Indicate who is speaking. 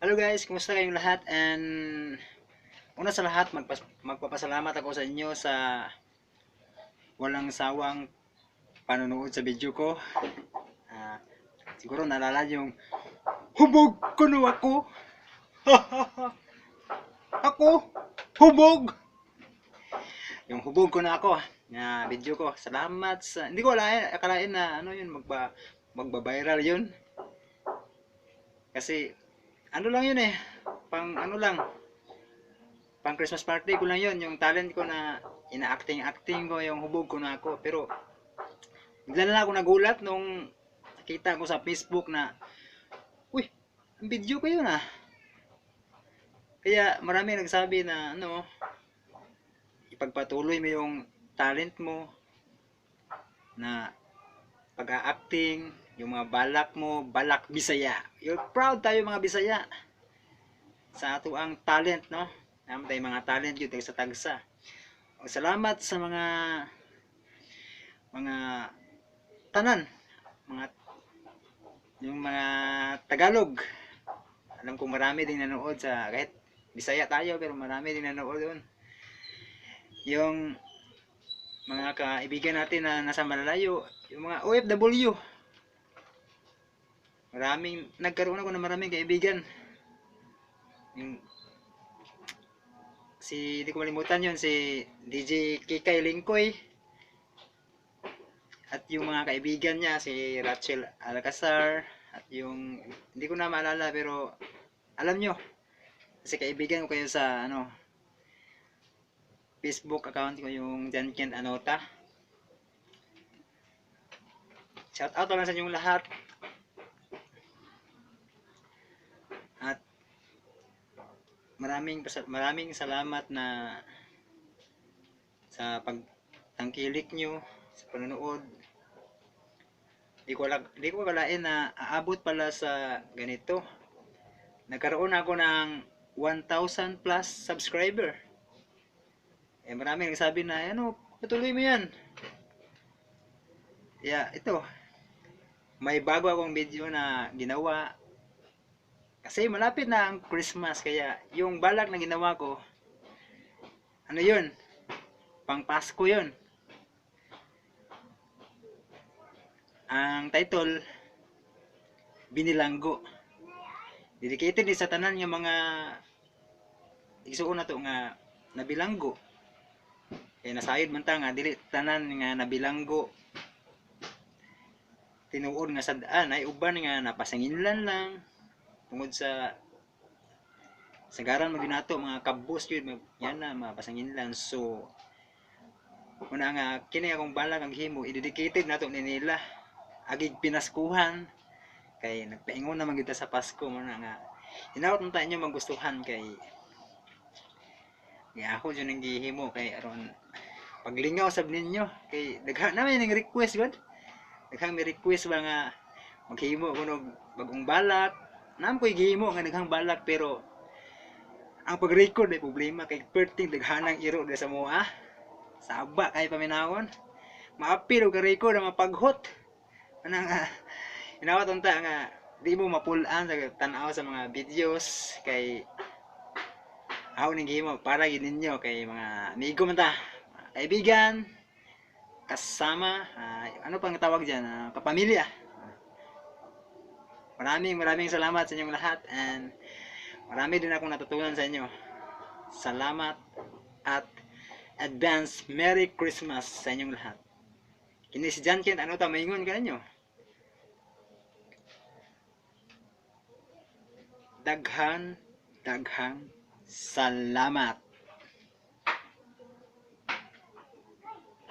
Speaker 1: Hello guys, kumusta kayong lahat? And una sa lahat, magpapasalamat ako sa inyo sa walang sawang panonood sa video ko. Siguro naalala niyo yung hubog kuno ako. Ako, hubog. Yung hubog ko na ako na video ko. Salamat sa, hindi ko akalain na ano yun, magba-viral yun. Kasi ano lang yun eh, pang ano lang, pang Christmas party ko lang yun, yung talent ko na ina-acting-acting ko, yung hubog ko na ako. Pero bigla na lang ako nagulat nung nakita ko sa Facebook na, uy, ang video ko yun ah. Kaya marami nagsabi na ano, ipagpatuloy mo yung talent mo na pag-acting, yung mga balak mo, balak Bisaya. You're proud tayo mga Bisaya sa ato ang talent, no? Naman tayo mga talent yun sa tagsa. O, salamat sa mga tanan, mga yung mga Tagalog. Alam kong marami din nanood sa, kahit Bisaya tayo, pero marami din nanood doon. Yung mga kaibigan natin na nasa malalayo, yung mga OFW. Maraming, nagkaroon ako ng maraming kaibigan. Yung, si, hindi ko malimutan yun, si DJ Kikay Lingkoy. At yung mga kaibigan niya, si Rachel Alcazar. At yung, hindi ko na maalala, pero alam nyo, kasi kaibigan ko kayo sa, ano, Facebook account ko, yung John Kent Anota. Shout out lang sa inyong lahat. At maraming maraming salamat na sa pagtangkilik nyo, sa panonood. Di ko akalain na aabot pala sa ganito. Nagkaroon ako ng 1,000 plus subscriber. Maraming nagsabi na, ano, patuloy mo yan. Yeah, ito. May bago akong video na ginawa. Kasi malapit na ang Christmas, kaya yung balak na ginawa ko, ano yun? Pang Pasko yun. Ang title, Binilanggo. Dedicated ni sa tanan nga mga igsuon na to nga nabilanggo. Kaya nasayod man ta nga dili tanan nga nabilanggo tinuod nga sad-an, ay uban nga napasanginlan lang tungod sa sagaran mo ginato mga kabus yun, yan na mga pasanginlan. So una nga kini akong balak ang himo, i-dedicated nato ni nila agig pinaskuhan kay nagpaingon naman kita sa Pasko mo na nga inawat man ta inyo magustuhan kay ya ako jud ang gihimo kay aron paglingaw sab ninyo kay daghan na may ning request gud, daghang may request ba nga maghimo ko og bagong balak. Naam ko'y gihimo nga daghang balak pero ang pag-record ay problema kay perting daghanang iro diri sa moa. Saba kay paminawon. Maapil og ka-record ang mapaghot. Ana nga inawat unta nga di mo mapul-an sa tan-aw sa mga videos kay ako ning gihimo para gid ninyo kay mga amigo man ta, mga kaibigan, kasama, ano pang tawag diyan, kapamilya. Maraming maraming salamat sa inyong lahat and marami din akong natutunan sa inyo. Salamat at advance Merry Christmas sa inyong lahat. Kini si John Kent, ano ta maingon ka ninyo? Daghan, daghang salamat.